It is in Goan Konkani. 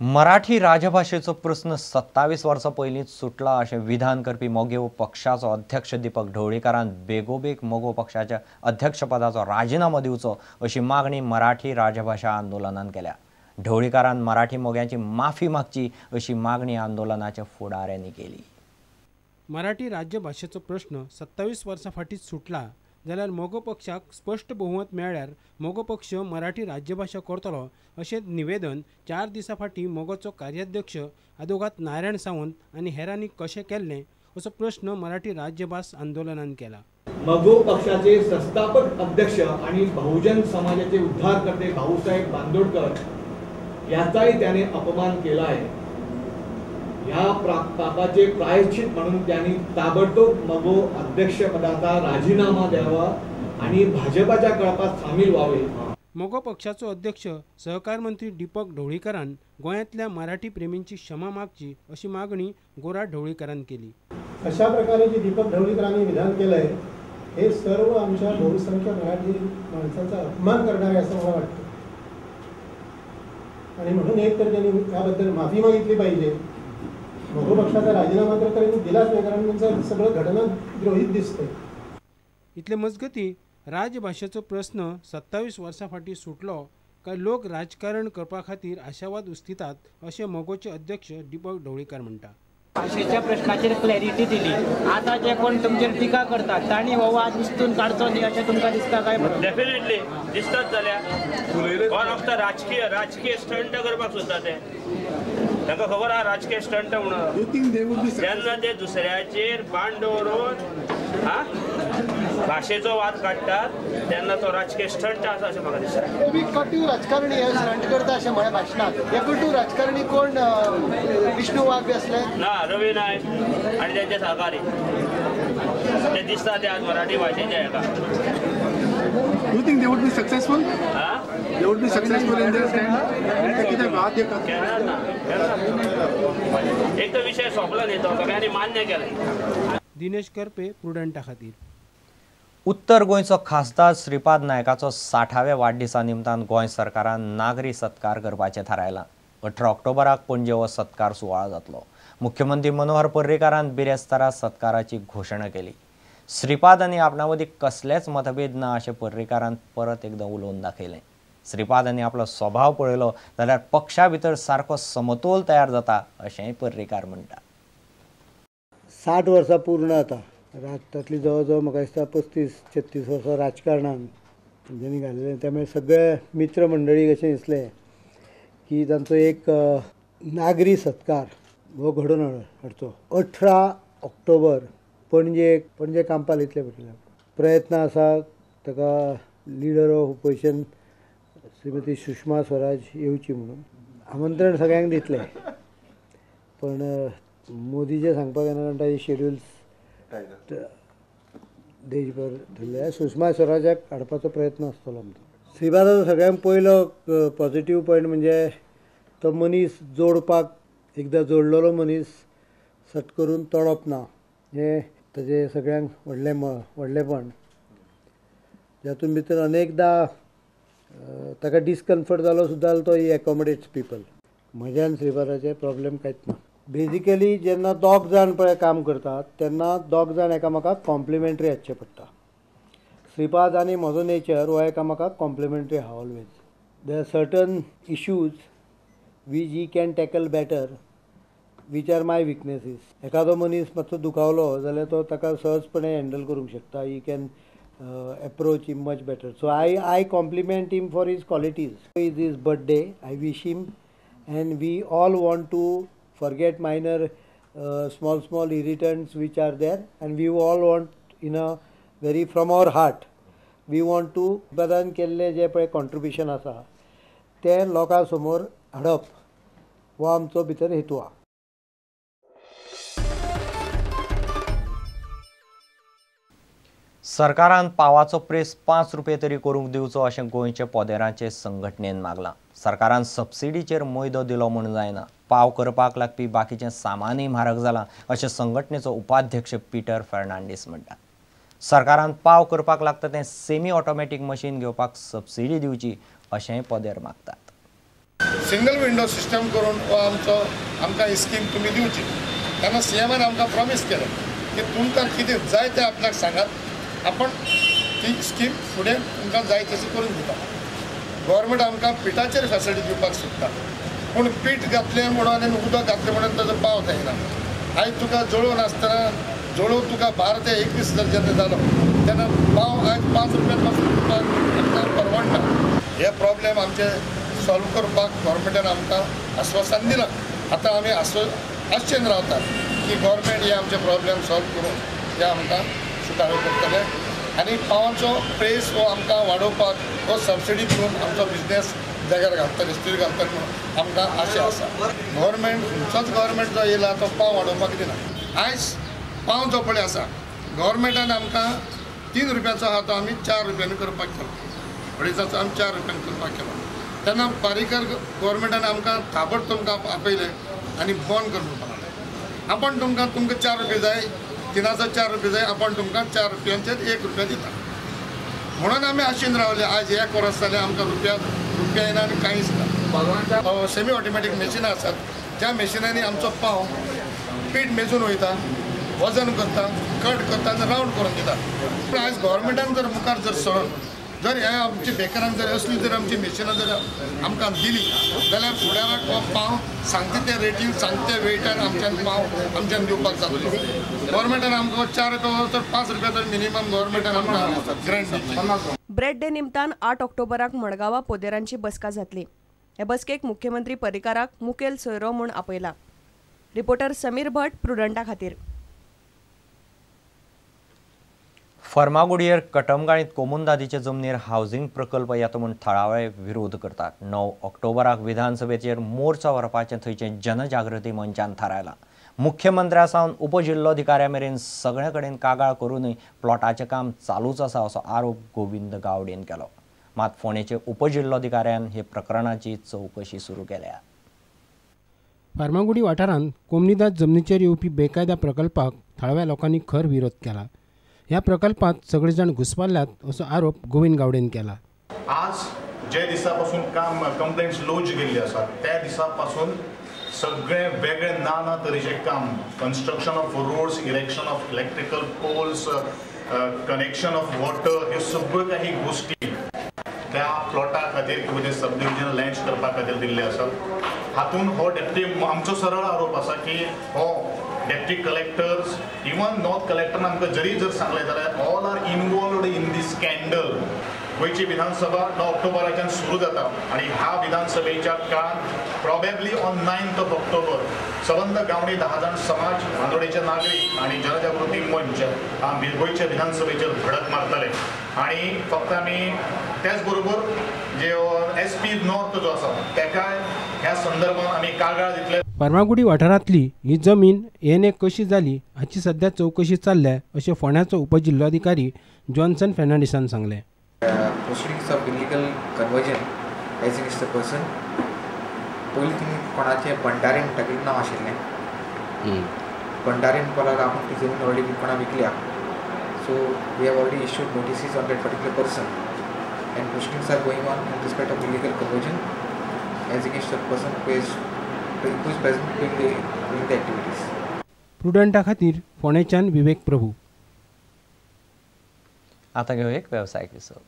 मराठी राजभाषेचो प्रस्न 27 वर्सां पयलींच सुटला अशें विधान करपी मगो पक्षाचो अध्यक्ष दीपक ढवळीकारान बेगोबेग मगो पक्षाच्या अध्यक्षपदाचो राजिनामो दिवचो अशी मागणी मराठी राजभाषा आंदोलनान केल्या। ढवळीकारान मराठी मोग्यांची माफी मागची अशी मागणी आंदोलनाच्या फुडाऱ्यांनी केली। मराठी राज्यभाषेचो प्रश्न 27 वर्सां फाटींच सुटला जाल्यार मगो पक्षाक स्पश्ट बहुमत मेळ्ळ्यार मगो पक्ष मराठी राज्यभाषा करतलो अशें निवेदन 4 दिसां फाटीं मगोचो कार्याध्यक्ष आदोगाद नारायण सावंत आनी हेरांनी कशें केल्लें असो प्रश्न मराठी राज्यभास आंदोलनान केला। मगो पक्षाचे संस्थापक अध्यक्ष आणि बहुजन समाजाचे उद्धारकर्ते भाऊसाहेब बांदोडकर याचाही त्याने अपमान केला आहे। या पापाचे प्रायश्चित म्हणून त्यांनी ताबडतोब मगो अध्यक्षपदाचा राजीनामा द्यावा आणि भाजपाच्या कळपात सामील व्हावे। मगो पक्षाचो अध्यक्ष सहकार मंत्री दीपक ढवळीकारान गोंयांतल्या मराठी प्रेमींची क्षमा मागची अशी मागणी गोरा ढवळीकारान केली। अशा प्रकारे जे दीपक ढवळीकरांनी विधान केलंय हे सर्व आमच्या बहुसंख्य मराठी माणसांचा अपमान करणारे असं मला वाटतं आणि म्हणून एक तर त्यांनी त्याबद्दल माफी मागितली पाहिजे। मगो पक्षाचा राजीनामा तर त्यांनी दिलाच नाही, कारण त्यांचं सगळं घटनाद्रोहीत दिसतंय। इतले मजगती राजभाषेचो प्रश्न 27 वर्सां फाटीं सुटलो काय लोक राजकारण करपा खातीर आशावाद उस्तितात अशें मगोचे अध्यक्ष दीपक ढवळीकार म्हणटा। भाशेच्या प्रश्नाचेर क्लॅरिटी दिली, आतां जे कोण तुमचेर टिका करतात तांणी हो वाद उस्तून काडचो न्ही अशें तुमकां दिसता काय? डेफिनेटली दिसतात जाल्यार कोण फक्त राजकीय राजकीय स्टंट करपाक सोदता ते, तांकां खबर आहा राजकीय स्टंट म्हणून। तेन्ना ते दुसऱ्याचेर बाण दवरून भाशेचो वाद काडटात तेन्ना तो राजकीय स्टंट आसा अशें म्हाका दिसता। तुमी कटू राजकारणी हे स्टंट करता अशें म्हळें भाशणांत, हे कटू राजकारणी कोण? विष्णू वाघ बी आसले ना, रवी नायक आनी तेंचे सहकारी ते दिसता ते आज मराठी भाशेचे हेका। You think they would be successful? They would be successful in their stand? कितें वाद केन्ना ना, एक तर विशय सोंपलो न्ही तो, सगळ्यांनी मान्य केलें। दिनेश करपे, प्रुडंटा खातीर। उत्तर गोंयचो खासदार श्रीपाद नायकाचो 60व्या वाडदिसा निमतान गोंय सरकारान नागरी सत्कार करपाचें थारायलां। 18 ऑक्टोबराक पणजे हो सत्कार सुवाळो जातलो। मुख्यमंत्री मनोहर पर्रीकारान बिरेस्तारा सत्काराची घोशणा केली। श्रीपाद आनी आपणा मदीं कसलेच मतभेद ना अशें पर्रीकारान परत एकदां उलोवन दाखयलें। श्रीपाद आनी आपलो स्वभाव पळयलो जाल्यार पक्षा भितर सारको समतोल तयार जाता अशेंय पर्रीकार म्हणटा। 60 वर्सां पूर्ण जाता, तातली जवळ जवळ म्हाका दिसता 35-36 वर्सां राजकारणान तेंच्यांनी घालयलें। त्यामुळे सगळे मित्र मंडळी कशें दिसलें की तांचो एक नागरी सत्कार हो घडोवन हाडचो। 18 ऑक्टोबर पणजे पणजे कांपाल इतलें पडटलें प्रयत्न आसा ताका leader of opposition Shrimati Sushma Swaraj येवची म्हणून आमंत्रण सगळ्यांक दितलें, पण मोदीचें सांगपाक येना कारण ताजे शेड्युल्स देशभर धरले। सुषमा स्वराजाक हाडपाचो प्रयत्न आसतलो आमचो। श्रीपादाचो सगळ्यांत पयलो पॉझिटिव्ह पॉयंट म्हणजे तो मनीस जोडपाक, एकदां जोडलेलो मनीस सट करून तोडप ना, हें ताजें सगळ्यांक व्हडलें व्हडलेंपण। जातून भितर अनेकदां ताका डिस्कम्फर्ट जालो सुद्दां तो ही एकोमोडेट्स पिपल। म्हज्यान श्रीपादाचें प्रॉब्लेम कांयच ना। बेजिकली जेन्ना दोग जाण पळय काम करतात तेन्ना दोग जाण एकामेकाक कॉम्प्लिमेंटरी आसचें पडटा। श्रीपाद आनी म्हजो नेचर हो एकामेकाक कॉम्प्लिमेंटरी आहा always. There are certain issues which he can tackle better, which are my weaknesses. एखादो मनीस मातसो दुखावलो जाल्यार तो ताका सहजपणे हँडल करूंक शकता. He can approach him much better. So I compliment him for his qualities. Is his birthday, I wish him, and we all want to forget minor small small irritants which are there, and we all want in a very from our heart we want to प्रदान केल्ले जे पळय कॉन्ट्रिब्युशन आसा तें लोकां समोर हाडप हो आमचो भितर हेतू आसा. सरकारान पावाचो प्रेस 5 रुपये तरी करूंक दिवचो अशें गोंयचे पोदेरांचे संघटनेन मागलां. सरकारान सबसिडीचेर मैदो दिलो म्हूण जायना, पाव करपाक लागपी बाकीचें सामानूय म्हारग जालां अशें संघटनेचो उपाध्यक्ष पीटर फर्नांडीस म्हणटा. सरकारान पाव करपाक लागता तें सेमी ऑटोमॅटीक मशीन घेवपाक सबसिडी दिवची अशेंय पोदेर मागतात. सिंगल विंडो सिस्टम करून हो आमचो आमकां ही स्कीम तुमी दिवची. तेन्ना सीएमान आमकां प्रॉमीस केलें की तुमकां कितें जाय तें आपल्याक सांगात, आपण ती स्कीम फुडें तुमकां जाय तशी करून दिता. गव्हर्मेंट आमकां पिठाचेर फॅसिलिटी दिवपाक सोदता, पूण पीठ घातलें म्हणून आनी उदक घातलें म्हणून ताजो पाव जायना. आयज तुका जळोवन आसतना जळोवन तुका 12 ते 21 हजार जेन्ना जालो तेन्ना पाव आयज 5 रुपयान पासून तुका आमकां परवडना. हे प्रॉब्लेम आमचे सॉल्व करपाक गव्हर्मेंटान आमकां आस्वासन दिलां. आतां आमी आशेन रावतात की गव्हर्मेंट हे आमचे प्रॉब्लेम सॉल्व करून हे आमकां सुटावे करतले आनी पावांचो प्रेस हो आमकां वाडोवपाक हो सबसिडी दिवन आमचो बिजनेस जाग्यार घालतले, स्थिर घालतले म्हणून आमकां आशा आसा. गव्हर्मेंट खंयचोच गव्हर्मेंट जो येयला तो पाव वाडोवपाक दिना. आयज पाव जो पळय आसा गव्हर्मेंटान आमकां 3 रुपयाचो आहा तो आमी 4 रुपयांनी करपाक केलो, अडेजाचो आमी 4 रुपयांनी करपाक केलो. तेन्ना पारीकर गव्हर्मेंटान आमकां ताबडतोब तुमकां आपयलें आनी बंद कर म्हणपाक लागलें. आपण तुमकां तुमकां 4 रुपया जाय, 3ाचो 4 रुपया जाय, आपण तुमकां 4 रुपयांचेर 1 रुपया दिता म्हणून आमी आशेन रावले. आयज 1 वर्स जालें आमकां रुपया रुपया येना आनी कांयच ना. सेमी ऑटोमॅटीक मशिनां आसात ज्या मशिनांनी आमचो पाव पीठ मेजून वयता, वजन करता, कट करता आनी रावंड करून दिता. पूण आयज गव्हर्मेंटान जर मुखार जर सरून जर हे आमच्या बेकरांक जर असली जर आमची मशिनां जर आमकां दिली जाल्यार फुडाराक हो पाव सांगता त्या रेटीन सांगता त्या वेटान आमच्यान पाव आमच्यान दिवपाक जातलो. गव्हर्मेंटान आमकां 4 रुपया तर 5 रुपया तर मिनिमम गव्हर्मेंटान आमकां ग्रँट दिवची. ब्रेड डे निमतान 8 ऑक्टोबराक मडगांवां पोदेरांची बसका जातली. हे बसकेक मुख्यमंत्री पर्रीकाराक मुखेल सोयरो म्हूण आपयला. रिपोर्टर समीर भट, प्रुडंटा खातीर. फर्मागुडयेर कटमगाळींत कोमुंदादीचे जमनीर हावजिंग प्रकल्प येता म्हूण थळावे विरोध करतात. 9 ऑक्टोबराक विधानसभेचेर मोर्चा व्हरपाचें थंयचें जनजागृती मंचान थारायलां. मुख्यमंत्र्या सावन उपजिल्लोधिकाऱ्या मेरेन सगळे कडेन कागाळ करूनय प्लॉटाचें काम चालूच आसा असो आरोप गोविंद गावडेन केलो. मात फोंडेचे उपजिल्लोधिकाऱ्यान हे प्रकरणाची चवकशी सुरू केल्या. फार्मागुडी वाठारांत कोमुनिदाद जमनीचेर येवपी बेकायदा प्रकल्पाक थळाव्या लोकांनी खर विरोध केला. ह्या प्रकल्पात सगळे जाण घुसपाल्यात असो आरोप गोविंद गावडेन केला. आज जे दिसा पासून काम कंप्लेंट्स लॉज गेल्ली आसा त्या दिसा पासून सगळे वेगळे नाना तरेचे काम, construction of roads, erection of electrical poles, connection of water, ह्यो सगळ्यो काही गोष्टी त्या प्लॉटा खातीर किंवा ते सब डिविजनल लँड्स करपा खातीर दिल्ले आसात. हातून हो डेप्टी आमचो सरळ आरोप आसा की हो डेप्टी कलेक्टर्स इवन नॉर्थ कलेक्टरान आमकां जरी जर सांगलें जाल्यार all are involved in this scandal. गोंयची विधानसभा 9 ऑक्टोबराच्यान सुरू जाता आनी ह्या विधानसभेच्या काळांत प्रॉबेबली ऑन 9 ऑक्टोबर सबंद गावडी 10 जाण समाज, बांदोडेचे नागरीक आनी जनजागृती मंच गोंयच्या विधानसभेचेर धडक मारतले. आनी फक्त आमी त्याच बरोबर जे एस पी नॉर्थ जो आसा तेका ह्या संदर्भात आमी कागाळ दितले. फार्मागुडी वाठारांतली ही जमीन एन कशी जाली हाची सध्या चवकशी चल्ल्या अशें फोंड्याचो उपजिल्लोधिकारी जॉन्सन फर्नांडीसान सांगलें. Proceedings of illegal conversion as against the person. पयलीं तिणी कोणाचें भंडारी म्हणटा कितें नांव आशिल्लें, भंडारी म्हणपाक आपूण ती जमीन ऑलरेडी कोणा विकल्या. So we have already issued notices on that particular person and proceedings are going on in respect of illegal conversion as against the person who is present doing the activities. प्रुडंटा खातीर फोंडेच्यान विवेक प्रभू. आतां घेवया एक वेवसायीक विसव.